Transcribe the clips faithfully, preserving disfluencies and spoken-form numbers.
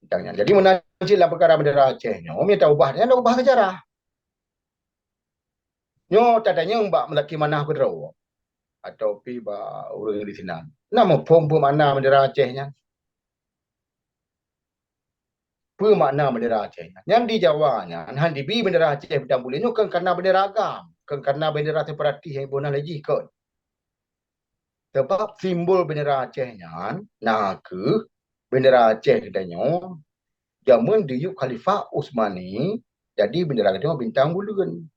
Bintang nyan. Jadi meunan cit lam peukara bendera Aceh nyoe, meunyoe taubah, nyan ubah seujarah. Nyoe tatanyong bak Muzakir Manaf keudroe, atau pih bak ureuëng di sinan. Na muphom peue makna bendera Aceh nyan? Peue makna bendera Aceh nyan? Nyan di Jawa nyan, han dibi bendera Aceh Bintang Mulia nyoe kon karena bendera agam, kon karena bendera separatis nyang iboh na lé jih kon. Sabab simbol bendera Aceh nyan na kheueh bendera Aceh geutanyoe jameun diyueb Khalifah Utsmani, jadi bendera geutanyoe bintang buleuen.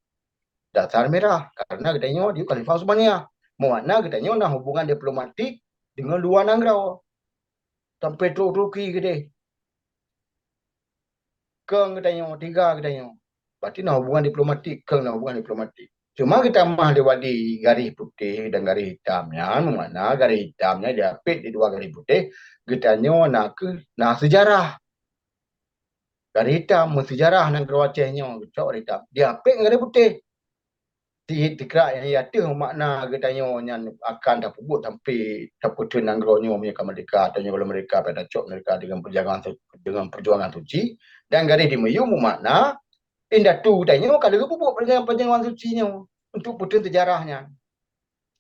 Dasar merah, karena geutanyoe diyueb Khalifah Utsmaniyah. Meumakna geutanyoe na hubungan diplomatik deungon luwa nanggroe. Sampai trok Turki keudeh. Kong geutanyoe, tiga geutanyoe. Berarti na hubungan diplomatik, kong na hubungan diplomatik. Cuma geutamah lé wali garéh putéh dan garéh itam nyan, meumakna garéh itam nyan diapit di dua garéh putéh, geutanyoe na kheueh na seujarah. Garéh itam meusejarah nanggroe Aceh nyoe, geucok garéh itam. Diapit ngon garéh putéh. Ti-, tikrak nyang ateueh makna geutanyoe nyan akan tapeubuet sampai tapeuteun nanggroe nyoe meunyoe ka merdeka, atau nyoe gohlom merdeka, payah tacok merdeka deungon perjuangan su-, deungon perjuangan suci. Dan garéh di miyueb meumakna indatu geutanyoe ka lheueh peubuet perjuangan, perjuangan suci nyoe untuk peuteun seujarah nyan.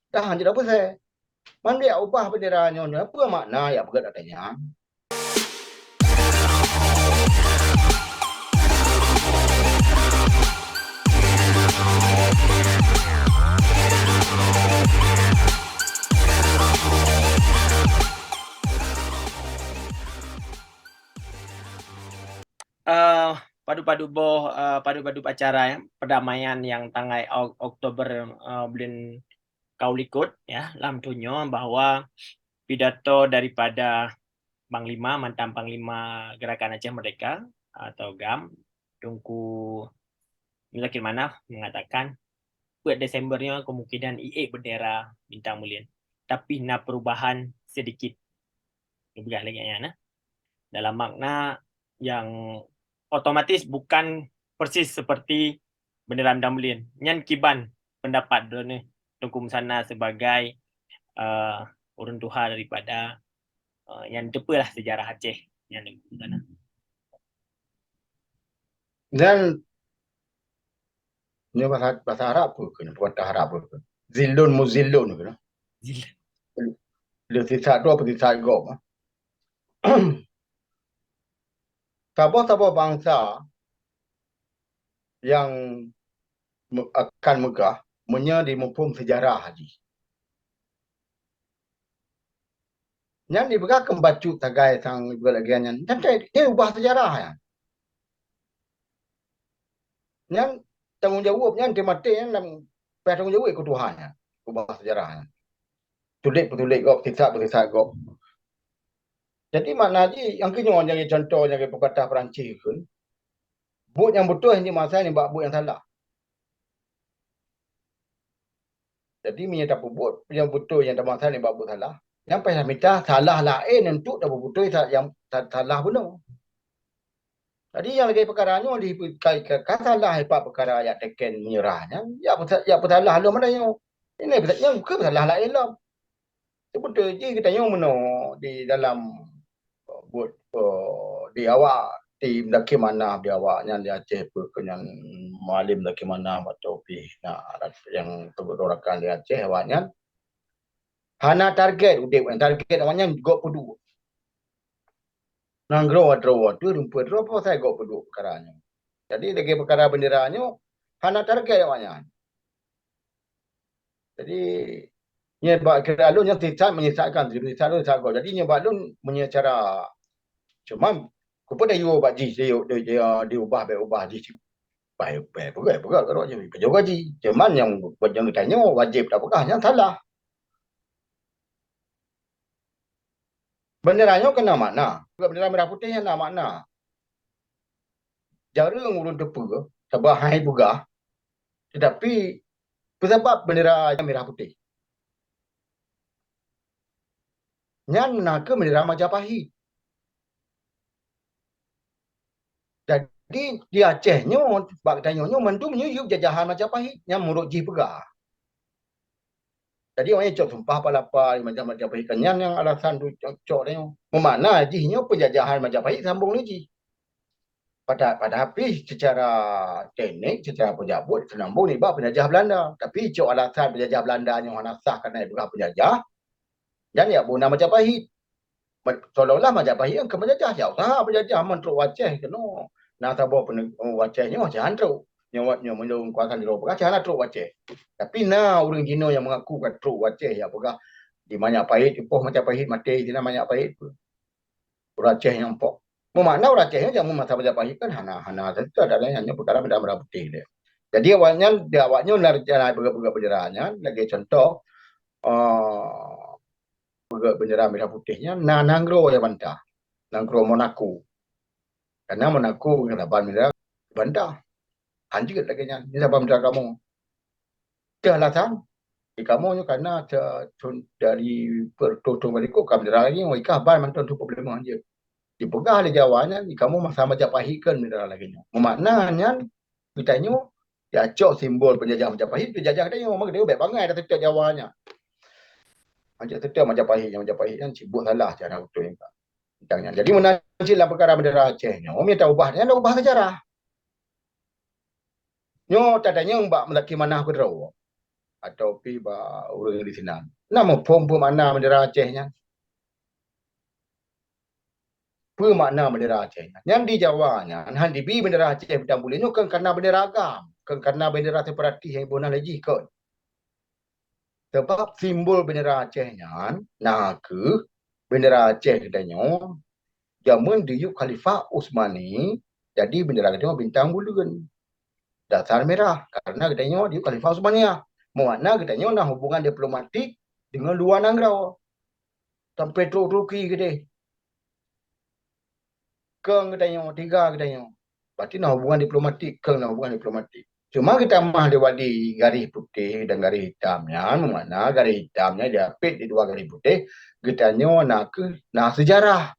Dah han jeuet peue. Man jak ubah bendera nyoe, nyoe peue makna jak peugah ata nyan? Eh, padub-padub boh, eh, padub-padub acara, ya, perdamaian nyang tanggai Ok-, Oktober, eh, buleuen ka likot, ya, lam tueng nyoe bahwa pidato daripada Panglima, mantan Panglima Gerakan Aceh Merdeka atau gam, Teungku Muzakir Manaf mengatakan, peuet Desember nyoe kemungkinan iék bendera bintang buleuen, tapi na perubahan sedikit. Geupeugah lagée nyan, nah. Dalam makna yang otomatis bukan persis seperti bendera bintang buleuen. Nyan kiban pendapat droeneuh Teungku Musana sebagai, eh, ureuëng tuha daripada, eh, nyang teupeue lah sejarah Aceh nyan Teungku Musana. Dan nyoe bahasa, bahasa Arab peue keuh, pepatah Arab peue keuh? Zillun muzillun keuh. Zillun. Le sisat droe, sisat gob. Saboh-saboh bansa nyang me-, akan meugah meunyoe dimuphom seujarah jih. Nyan dipeugah keu bacut sagai sang ibu lagée nyan. Nyan teuubah seujarah nyan. Nyan tanggong jaweueb nyan, teumaté nyan lam payah tanggong jaweueb keu Tuhan nyan. Ubah seujarah nyan. Tulék peutulék gob, sisat peusisat gob. Jadi makna jih, nyang keuh nyoe nyang contoh nyang pepatah Perancis kheun, buet nyang beutôi hana jimasai nibak buet nyang salah. Jadi meunyoe tapeubuet nyang beutôi nyang tamasai nibak buet salah, nyan payah mita salah laén untuk tapeubeutôi sa-, nyang sa-, salah bunoe. Jadi nyang lagée peukara nyoe di ka, ka, ka salah ipat peukara jak teken meunyeurah nyan, jak peusa-, jak peusalah lom ada nyoe. Ini peusa-, nyang keu peusalah laén lom. Seubeutôi jih geutanyoe meunoe di dalam, eh, buet, eh, di awak, di Muzakir Manaf di awak nyan di Aceh peue keu nyan, Mualem Muzakir Manaf atau pih na nyang teubeudôh rakan di Aceh awak nyan. Hana target udeb, target awak nyan gob peuduek. Nanggroe droe, teuh rumpun droe, pasai gob peuduek peukara nyoe. Jadi lagée peukara bendera nyoe hana target awak nyan. Jadi nyoe bak kira lôn nyang sisat menyesatkan, menyesat lôn sisat gob. Jadi nyoe bak lôn meunyoe cara, cuma kupeue dayuoh bak jih, dayuoh, dayuoh, diubah, bèk ubah jih. Pai, pai peugah, peugah keudroe jih, peujeuet gaji. Cuman nyang buet nyang geutanyoe wajéb tapeugah nyang salah. Bendera nyoe keuh na makna. Bendera merah putih nyan na makna. Jareueng ureueng teupeue, sabab hai peugah, teutapi peusabab bendera nyan merah putih. Nyan na kheueh bendera Majapahit. Jadi di Aceh nyoe, bak geutanyoe nyoe mandum nyoe yub jajahan Majapahit nyang meunurot jih peugah. Jadi awaknyan cok sumpah palapa, macam-macam pih. Nyan nyang alasan tu cok, cok nyoe. Meumakna jih nyoe penjajahan Majapahit sambong lé jih. Pada, padahai pih secara teknik, secara pejabuet seunambong nibak penjajah Belanda. Tapi cok alasan penjajah Belanda nyoe hana sah karena peugah penjajah, dan ya beuna Majapahit. Ma-, seolah-olah Majapahit nyang keu menjajah, ya usaha penjajah, man trok u Aceh keunoe. Na saboh peune-, u Aceh nyoe hana trok. Nyoe, nyoe meunyoe kuasa jinoe peugah hana trok u Aceh. Tapi na ureuëng jinoe nyang mengaku ka trok u Aceh, ya peugah di Majapahit, poh Majapahit maté, di na Majapahit. Ureuëng Aceh nyang pok. Meumakna ureuëng Aceh nyan jameun masa Majapahit kan hana, hana teuntèe, ada nyang peukara bendera merah putih dia. Jadi awaknyan, di awaknyan na rencana peugöt-peugöt bendera nyan, lagèe contoh, eh, peugöt bendera merah putih nyan, na nanggroe nyang bantah. Nanggroe Monaco. Karena Monaco ngon laban bendera bantah. Hanjeuet lagèe nyan, nyan saban bendera kamoe. Teuh alasan, di kamoe nyoe kana te-, thon, dari per-, thon-thon bak likot ka bendera lagèe nyoe, i kah ban mantong tu problema hanjeuet. Dipeugah lé Jawa nyan, di kamoe masa Majapahit kan bendera lagèe nyoe. Meumakna nyan, geutanyoe, ya cok simbol penjajah Majapahit, penjajah geutanyoe, maka geutanyoe bèk bangai dah teutek Jawa nyan. Hanjeuet teutek Majapahit nyan, Majapahit nyan sibuk salah cara beutôi nyan. Tentang nyan. Jadi meunan cit lam peukara bendera Aceh nyoe, meunyo taubah, nyan taubah sejarah. Nyoe tatanyong bak Muzakir Manaf keudroe, atau pi bak ureuëng di sinan. Na muphom peue makna bendera Aceh nyan? Peue makna bendera Aceh nyan? Nyan di Jawa nyan, han dibi bendera Aceh bintang buleuen nyoe kon karena bendera agam, kon karena bendera separatis nyang iboh na lé jih kon. Sabab simbol bendera Aceh nyan na kheueh bendera Aceh geutanyoe jameun diyueb Khalifah Utsmani, jadi bendera geutanyoe bintang buleuen. Dasar merah, karena geutanyoe diyueb Khalifah Utsmaniyah. Meumakna geutanyoe na hubungan diplomatik deungon luwa nanggroe. Sampai trok Turki keudeh. Kong geutanyoe, tiga geutanyoe. Berarti na hubungan diplomatik, kong na hubungan diplomatik. Cuma geutamah lé wadi garéh putéh dan garéh hitam nyan, meumakna garéh hitam nyan diapit di dua garéh putéh, geutanyoe na kheueh na seujarah.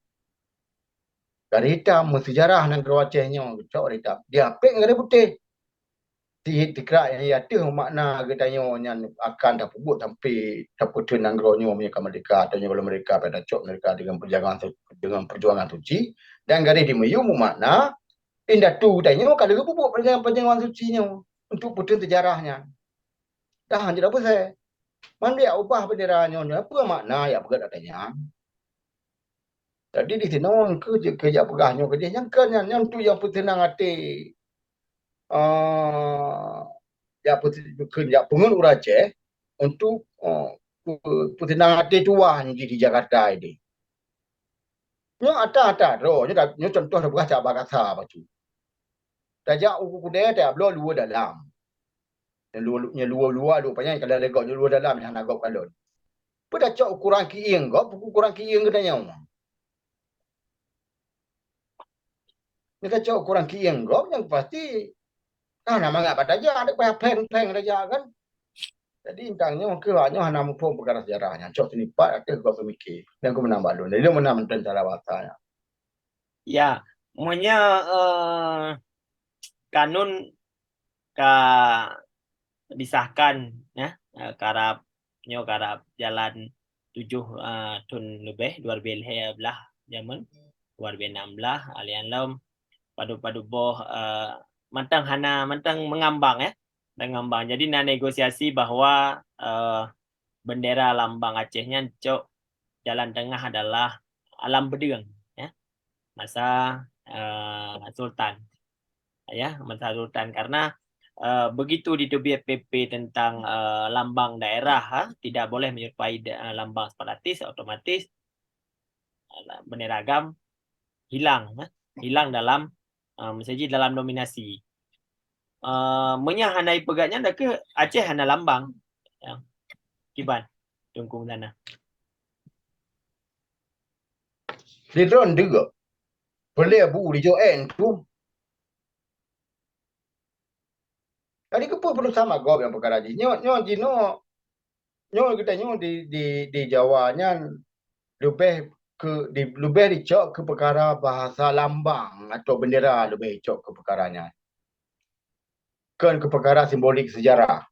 Garéh hitam meuseujarah nanggroe Aceh nyoe, geucok garéh hitam. Diapit ngon garéh putéh. Ti-, tikrak nyang ya teuh makna geutanyoe nyan akan tapeubuet sampai tapeutheun nanggroe nyoe meunyoe ka merdeka, atau nyoe gohlom merdeka, payah tacok merdeka deungon perjuangan su-, deungon perjuangan suci. Dan garéh di miyueb meumakna indatu geutanyoe ka lheueh peubuet perjuangan, perjuangan suci nyoe untuk peutheun seujarah nyan. Dah hanjeuet dak peusai. Man jak ubah bendera nyoe, nyoe peue makna jak peugöt ateueh nyan? Jadi di sinoe keu, keu jak peugah nyoe keudeh, nyang keu nyan, nyan tu nyang peuseunang até, ah, jak peuseunang, jak peungeut ureuëng Aceh untuk, ah, peu-, peuseunang até tuan jih di Jakarta ini. Nyoe ata-ata droe, nyoe, nyoe contoh tapeugah cak bak kasa bacut. Tajak u keudè tajak bloe luwa dalam. Nyang luwa, nyang luwa-luwa, luwa panyang, kalau lé gob, nyang luwa dalam, nyang hana gob kalon. Peue tacok ukuran kieng gob, ukuran kieng geutanyoe. Nyang tacok ukuran kieng gob, nyang pasti, ah, na mangat bak tajak, dek payah pheng-pheng tajak kan. Jadi, tang nyoe keuh awak nyoe hana muphom peukara seujarah nyan. Cok teunipat ateueh gob peumiké. Dan keu meunan bak lôn. Jadi, lôn meunan mantong cara basa nyan. Ya, meunyoe, eh, kanun ka disahkan, ya, eh, karab, nyoe karab jalan tujoh, eh, thon leubeh, dua ribèe lhèe blah jameun, dua ribèe nam blah, alian lom padub-padub boh, eh, mantong hana, mantong meungambang, ya, meungambang. Jadi na negosiasi bahwa, eh, bendera lambang Aceh nyan cok jalan tengah adalah Alam Beudeueng, ya. Masa, eh, Sultan. Ya, masa Sultan. Karena, eh, begitu diteubiet P P tentang, eh, lambang daerah, ha, tidak boleh menyerupai da-, eh, lambang separatis, otomatis, eh, bendera agam hilang, ha. Hilang dalam, eh, misalnya dalam nominasi. Eh, meunyo hana ipeugah nyan, dak keuh Aceh hana lambang. Ya. Kiban, Teungku Muzana. Di droen deuk. Peuleueh bu di Joen tu. Jadi keupeue peunusan magop nyang peukara jih? Nyoe, nyoe jinoe, nyoe geutanyoe di, di, di Jawa nyan leubeh keu, di, leubeh dicok keu peukara bahasa lambang atau bendera leubeh dicok keu peukara nyan. Kon keu peukara simbolik seujarah.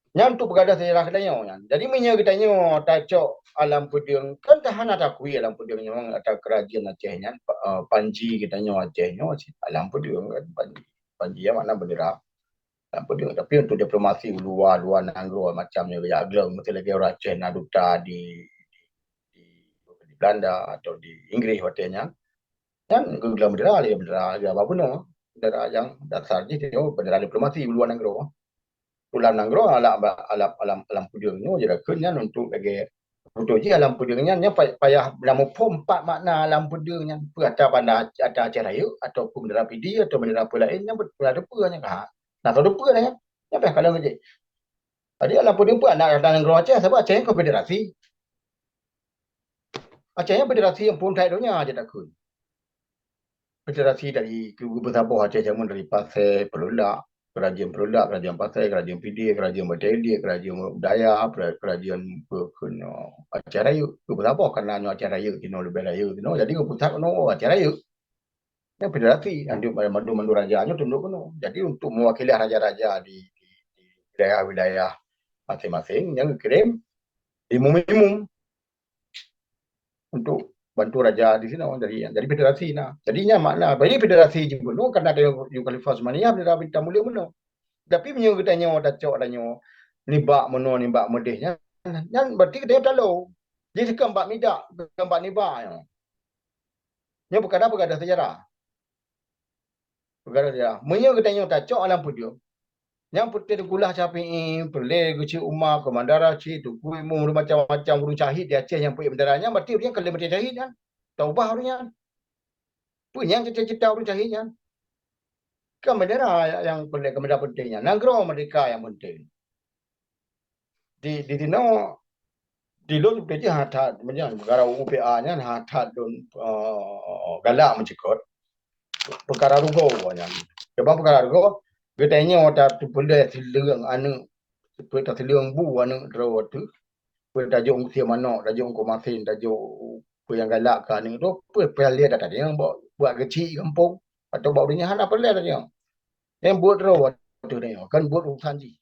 Nyan untuk peugadôh sejarah geutanyoe nyan. Jadi meunyoe geutanyoe tacok alam peudeueng, kan hana takui alam peudeueng nyoe atau keurajeuen Aceh nyan, pa-, eh, panji geutanyoe Aceh nyoe cit alam peudeueng kan, panji. Panji nyan makna bendera. Alam peudeueng. Tapi untuk diplomasi luwa, luwa nanggroe macam nyoe jak gleng, meusti lagèe ureueng Aceh na duta di, di, di Belanda atau di Inggris watèe nyan. Nyan geugleueng bendera lé bendera, bendera bunoe. Bendera nyang dasar jih nyoe bendera diplomasi luwa nanggroe. Lam nanggroe alam, alam, alam, alam peudeueng nyoe jeuet takheun nyan untuk lagèe, beutôi jih alam peudeueng nyan, nyan pa-, payah lam muphom pat makna alam peudeueng nyan. Peue ata banda, ata Aceh Rayeuk, ataupun bendera Pidie, atau bendera peue laén, nyan beutôi peue nyan ka. Nah, atau peue nyan. Nyan payah kalon jih. Jadi alam peudeueng peue adak nanggroe Aceh, sabab Aceh nyan konfederasi. Aceh nyan federasi nyang phôn that donya jeuet takheun. Federasi dari, geupeusaboh Aceh jameun dari Pasè, Peureulak, keurajeuen Peureulak, keurajeuen Pasè, keurajeuen Pidie, keurajeuen Batèe Iliek, keurajeuen Daya, keura-, keurajeuen peue keunoe Aceh Rayeuk. Geupeusaboh kareuna nyoe Aceh Rayeuk, sinoe leubeh rayeuk sinoe. Jadi geupusat keunoe, oh, Aceh Rayeuk. Nyan federasi, mandum, mandum raja nyoe tunduk keunoe. Jadi untuk mewakili raja-raja di, di, di wilayah-wilayah maséng-maséng, nyan geukirém imum-imum untuk bantu raja di sinoe. Jadi, jadi federasi na. Jadi nyan makna, jadi federasi jih bunoe karena ada Khalifah Utsmaniyah, bendera bintang mulia bunoe. Tapi meunyoe geutanyoe tacok tanyoe nibak meunoe nibak meudéh nyan, nyan berarti geutanyoe talo. Jadi kon bak midak, kon bak nibak nyoe. Nyoe peukara peugadôh sejarah. Peukara sejarah. Meunyoe geutanyoe tacok alam peudeueng, nyang peureulèe Teungku Syafi'i, peureulèe Geuchik Umar, Komandan Rashid, Teungku Imum, macam-macam ureueng syahid di Aceh nyang peuék bendera nyan, berarti ureueng nyan ka lheueh mati syahid nyan. Taubah ureueng nyan. Peue nyang cita-cita ureueng syahid nyan? Kan bendera nyang peureulèe, kan bendera penting nyan. Nanggroe merdeka nyang penting. Di, di sinoe, di lôn beutôi jih that, meunyoe peukara U P A nyan that lôn, eh, galak meucikot. Peukara rugoe nyan. Sebab peukara rugoe, geutanyoe tateupeuleueh sileueng aneuk, tateupeuleueh bu aneuk droe teuh. Peue tajok sie manok, tajok kumasén, tajok peue nyang galak keu aneuk droe, peue peureulèe that tanyoe buat, buat keuchik gampông atau buat ureueng nyan hana peureulèe tanyoe. Nyang buet droe watèe nyoe, kan buet urusan jih.